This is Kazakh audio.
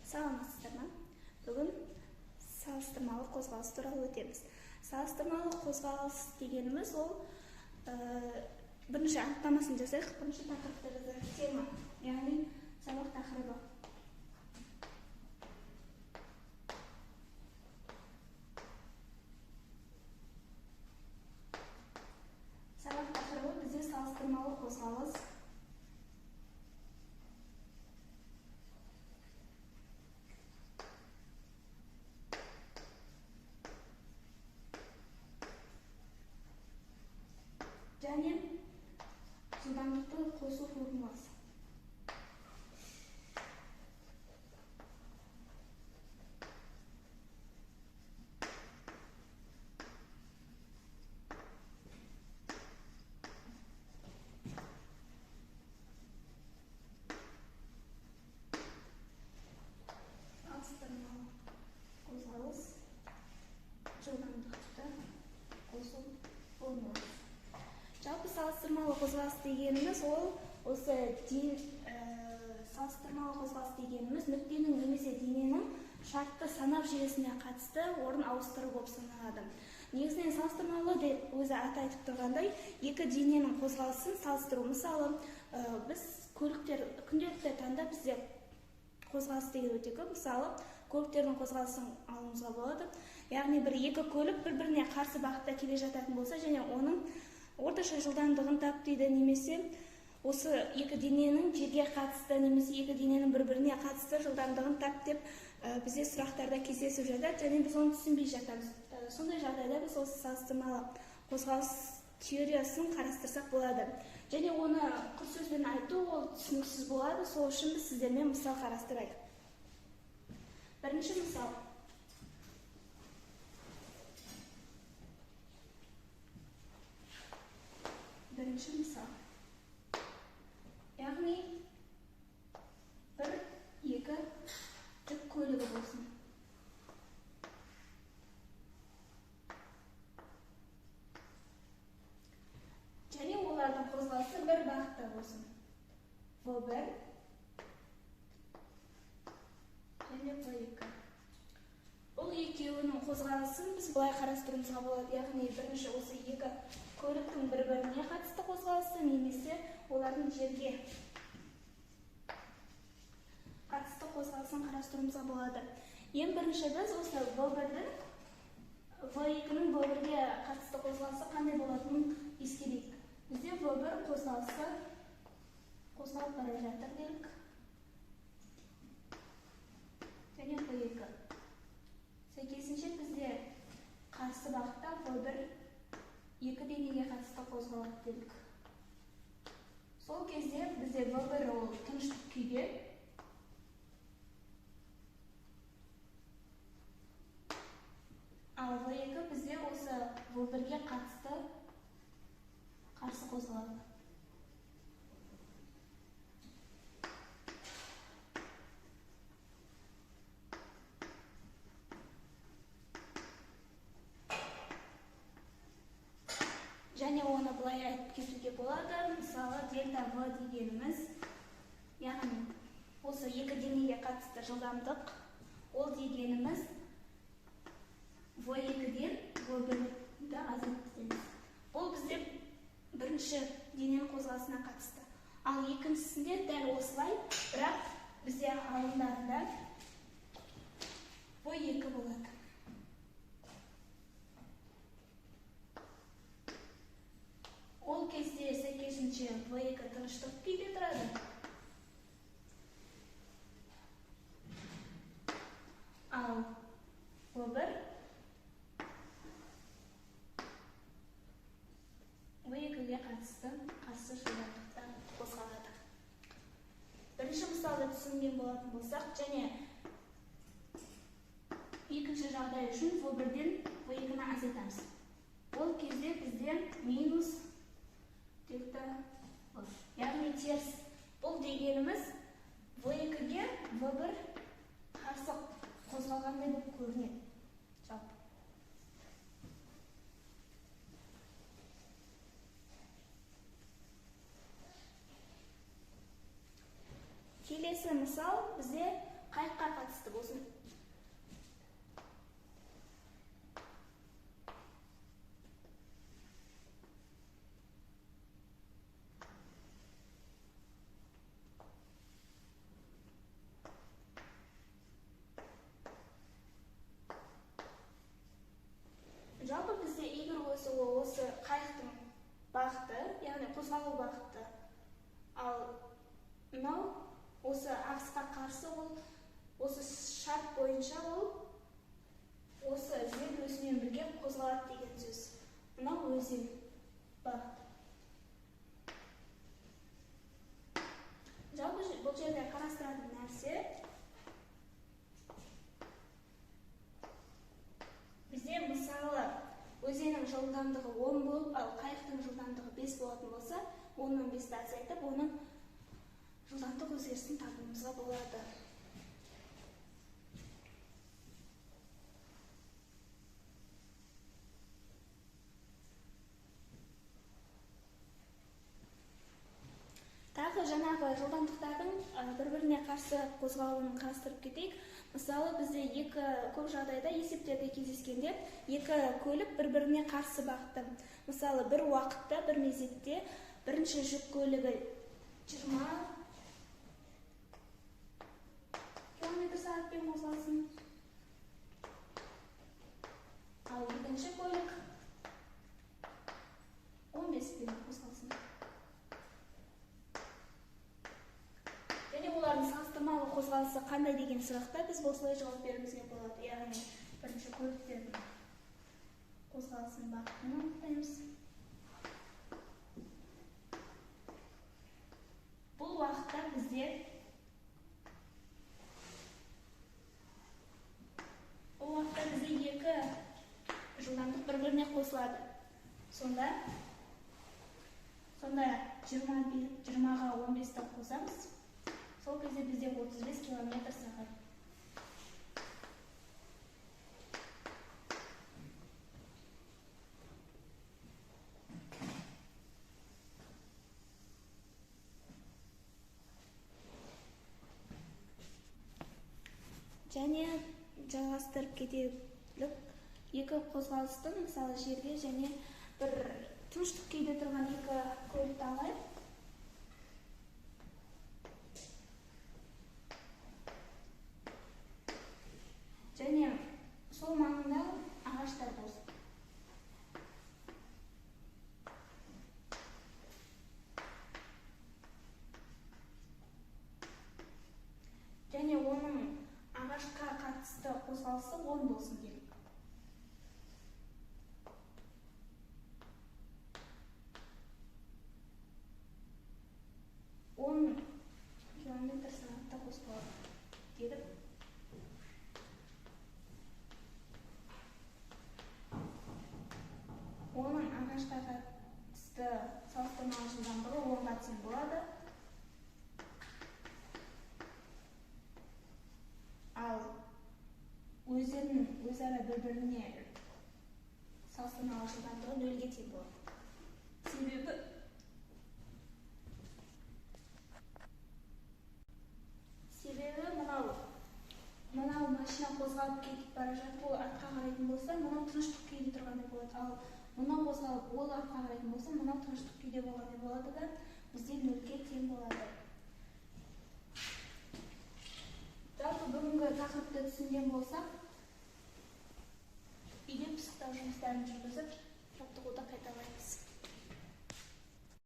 Саламатсыздар ма? Бүгін салыстырмалы қозғалыс туралы өтеміз. Салыстырмалы қозғалыс дегеніміз ол бірінші анықтамасын жасайық, бірінші тақырыпты жазайық. Тема, яғни сабақ тақырыбы. Сабақ тақырыбы бізде салыстырмалы қозғалыс. Және жылдамдықты қосу формуласы. Салыстырмалы қозғалыс, жылдамдықты қосу формуласы. Жалпы салыстырмалы қозғалыс дегеніміз ол осы салыстырмалы қозғалыс дегеніміз нүктенің немесе дененің шартты санап желісіне қатысты орын ауыстыру болып саналады. Негізінен салыстырмалы деп өзі аты айтып тұрғандай, екі дененің қозғалысын салыстыру. Мысалы, біз көліктер күнделікті таңда бізде қозғалыс деген өте көп. Мысалы, көліктердің қозғалысын алуымызға болады. Яғни бір екі көлік бір-біріне қарсы бағытта келе жататын болса, және оның орташа жылдамдығын тап дейді, немесе осы екі дененің жерге қатысты, немесе екі дененің бір-біріне қатысты жылдамдығын тап деп бізде сұрақтарда кездесіп жатады, және біз оны түсінбей жатамыз. Сондай жағдайда біз осы салыстырмалы қозғалыс теориясын қарастырсақ болады. Және оны құр сөзбен айту ол түсініксіз болады, сол үшін біз сіздермен мысал қарастырайық. Бірінші мысал. Бірінші мысал. Яғни бір, екі жүк көлігі болсын. Және олардың қозғалысы бір бағытта болсын. В1 және В2. Бұл екеуінің қозғалысын біз былай қарастыруымызға болады. Яғни бірінші осы екі көліктің бір-біріне қатысты қозғалысы немесе олардың жерге қатысты қозғалысын қарастыруымызға болады. Ең бірінші біз осы В1-дің В2-нің В1-ге қатысты қозғалысы қандай болатынын ескерейік. Бізде В1 қозғалысы қозғалып бара жатыр делік. Және В2. Сәйкесінше бізде қарсы бағытта В1 екі денеге қатысты қозғалады делік. Сол кезде бізде В1 ол тыныштық күйде, ал В2 бізде осы В1-ге қатысты қарсы қозғалады. Және оны былай айтып кетуге болады. Мысалы, дельта В дегеніміз, яғни осы екі денеге қатысты жылдамдық, ол дегеніміз В2-ден В1-ді азайтып. Бұл бізде бірінші дененің қозғалысына қатысты. Ал екіншісінде дәл осылай, бірақ бізде алындарында В2 болады. Ол кезде сәйкесінше В2 тыныштық күйде тұрады. Ал В1 В2-ге қатысты қарсы жылдамдықта қозғалады. Бірінші мысалды түсінген болатын болсақ, және екінші жағдай үшін В1-ден В2-ні азайтамыз. Ол кезде бізде минус дельта В, яғни теріс. Бұл дегеніміз В2-ге В1 қарсы қозғалғандай болып көрінеді. Жалпы. Келесі мысал бізде қайыққа қатысты болсын. Жалпы бізде Y осі ол осы қайықтың бағыты, яғни қозғалу бағыты. Ал мынау осы ағысқа қарсы, ол осы шарт бойынша ол осы жел өсімен бірге қозғалады деген сөз. Мынау өзен бағыты. Жалпы бұл жерде қарастыратын нәрсе бізде мысалы өзеннің жылдамдығы 10 болып, ал қайықтың жылдамдығы 5 болатын болса, 10-нан 5-ті азайтып, оның жылдамдық өзгерісін табуымызға болады. Тағы жаңағы жылдамдықтардың бір-біріне қарсы қозғалуын қарастырып кетейік. Мысалы, бізде екі көп жағдайда есептерде кездескенде екі көлік бір-біріне қарсы бағытта. Мысалы, бір уақытта, бір мезетте бірінші жүк көлігі 20 км сағатпен қозғалсын, ал екінші көлік 15-пен қозғалсын. Және олардың салыстырмалы қозғалысы қандай деген сұрақта біз осылай жауап беруімізге болады. Яғни бірінші көліктердің қозғалысының бағытын анықтаймыз. Бұл уақытта бізде екі жылдамдық бір-біріне қосылады. Сонда 20-ға 15-ті қосамыз. Сол кезде бізде 35 км сағат. Және жалғастырып кетелік. Екі қозғалыстың, мысалы, жерге және бір тыныштық күйде тұрған екі көлікті алайық. Және сол маңында ағаштар болсын. Және оның ағашқа қатысты қозғалысы 10 болсын делік. Километр сағатта қозғалады делік. Оның ағашқа қатысты салыстырмалы жылдамдығы 10-ға тең болады. Ал өздерінің өзара бір-біріне салыстырмалы жылдамдығы 0-ге тең болады. Себебі мынау машина қозғалып кетіп бара жатып, ол артқа қарайтын болса, мынау тыныштық күйде тұрғандай болады. Ал мынау қозғалып, ол артқа қарайтын болса, мынау тыныштық күйде болғандай болады да, бізде 0-ге тең болады. Жалпы бүгінгі тақырыпты түсінген болсақ, үйде пысықтау жұмыстарын жүргізіп,